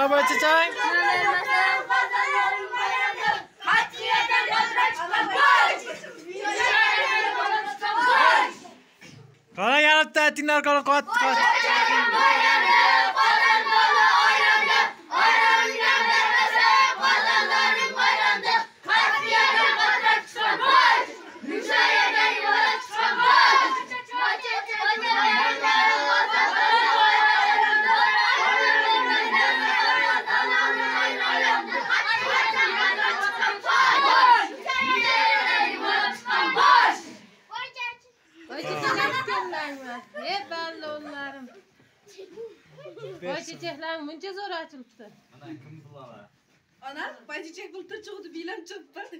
Qani boychechak? Qani yana bitta aytinglar, qani qotdi, qotdi. Boychechaklar muncha zo'r ochilibdi. Ana kim biladi? Ana, boychechak bultur chiqdi, bilam chiqibdi.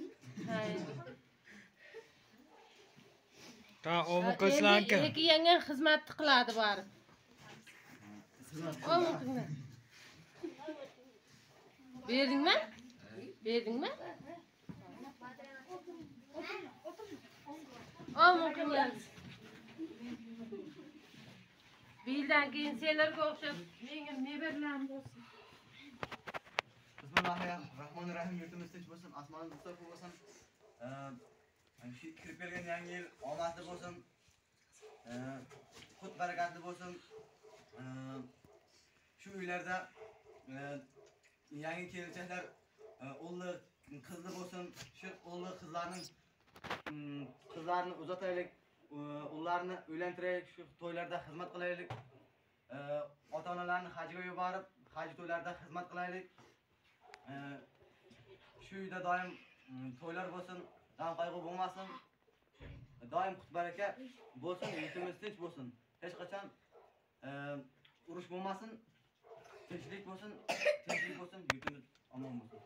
Ta o'mi qo'shlanki. Eki yangan xizmatni qiladi borib. O'mi qilma. Berdingmi? Berdingmi? O'mi qilamiz. Bildan keyin senlarga o'xshab menga nevaralarim bo'lsin. Bismillahirrohmanirrohim. Yurtimiz tinch bo'lsin, osmonimiz sof bo'lsin. Shu kirib kelgan yangi yil omadli bo'lsin. Qut barakatli bo'lsin. Shu uylarda yangi kelinchaklar o'g'li qizli bo'lsin. Shu o'g'li qizlarning qizlarni uzataylik. Ularni uylantiraylik, shu to'ylarda xizmat qilaylik. Ota-onalarni hajga yuborib, haj to'ylarida xizmat qilaylik. Shu uyda doim to'ylar bo'lsin, g'am qayg'u bo'lmasin. Doim qut baraka bo'lsin, yurtimiz tinch bo'lsin. Hech qachon urush bo'lmasin, tinchlik bo'lsin, tinchlik bo'lsin, yurtimiz omon bo'lsin.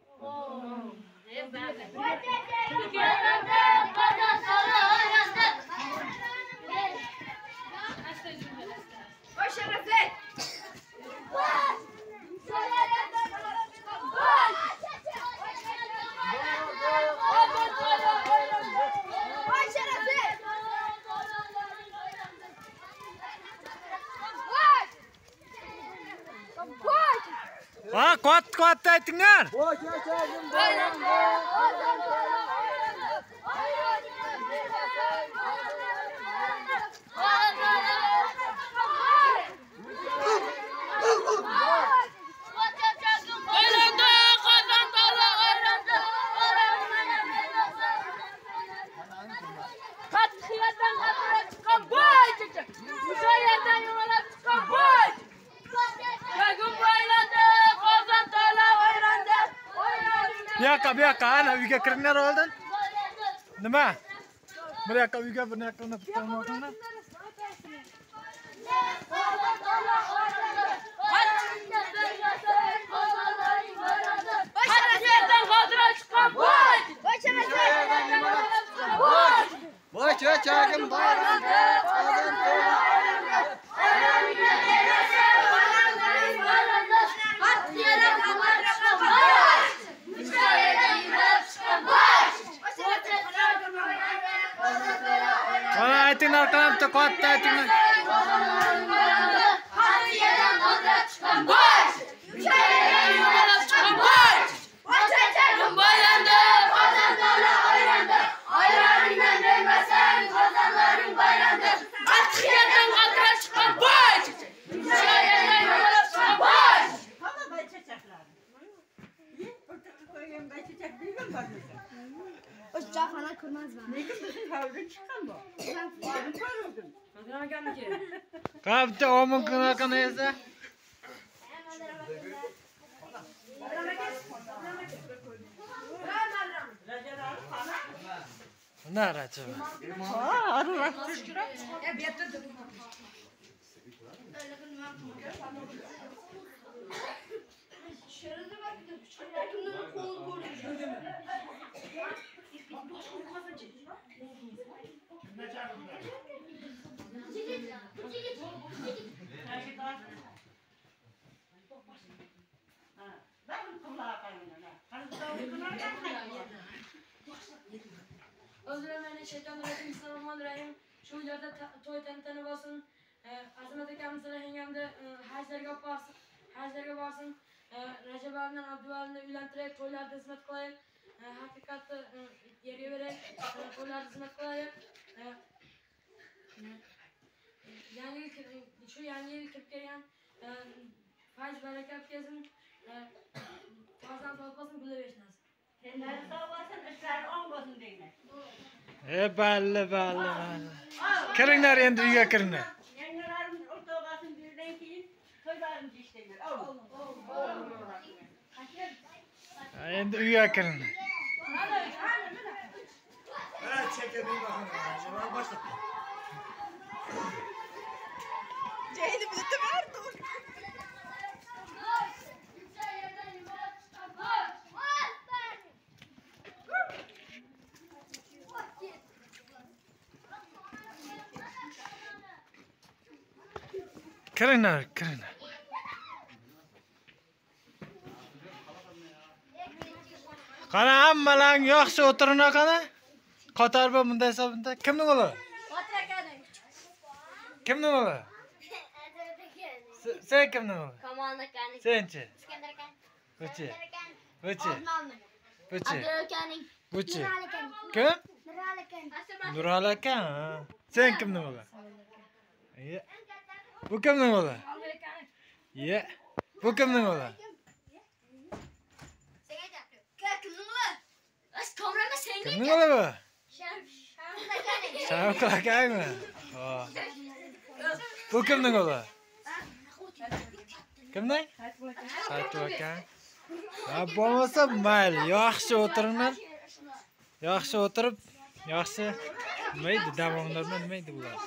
Ha, qotdi, qotdi aytinglar. Bu yoqqa, bu yoqqa, ana uyga kiringlar oldin. Nima? Bir yoqqa uyga, bir yoqqa uni bitta olinglar. Boychechagim bayramda, qozon to'la Qani aytinglar, qani bitta qotdi aytinglar. Qani bitta o'min qanaqa esa? Na Rajab. Bismillahirrahmanirrahim. Shu yerda to'y tantana bo'lsin. Azamat akamizni yangamda hajlarga olib borsin, Hajlarga borsin. Rajab bilan Abduvalini uylantiraylik, to'ylarda xizmat qilaylik. Haqiqatni yerga beraylik, to'ylarda xizmat qilaylik. Yangi yil, shu yangi yil kirib kelgan fayz baraka kelsin. Farzand bo'lsin, gullar yashnasin. Senlari sog' bo'lsin, ishlari o'ng bo'lsin deyman. Balli, balli, balli. Kiringlar endi uyga kiringlar. Yangilarimiz o'rtoq bo'lsin, birdan keyin to'ylarimiz ishlaylar. Endi uyga kiringlar. Ceyli bitti verdi. Kiringlar, kiringlar. Qani hammalaring yaxshi o'tiringlar qani. Qator bu bunday hisobida. Kimning o'g'li? Botir akaning. Kimning o'g'li? Sen kimning o'g'li? Kamol akaning. Senchi? Iskandar akaning. Buchi. Buchi. Buchi. Abdul akaning. Buchi. Nurali akaning. Kim? Nurali akaning. Nurali aka. Sen kimning o'g'li? Bu kimning o'g'li? Ye. Bu kimning o'g'li? Kimning o'g'li bu? Shavkat akangmi? Bu kimning o'g'li? Kimning? Saytul aka. Ha, bo'lmasa mayli, yaxshi o'tiringlar. Yaxshi o'tirib, yaxshi nima edi, dam olinglar, nima edi bular?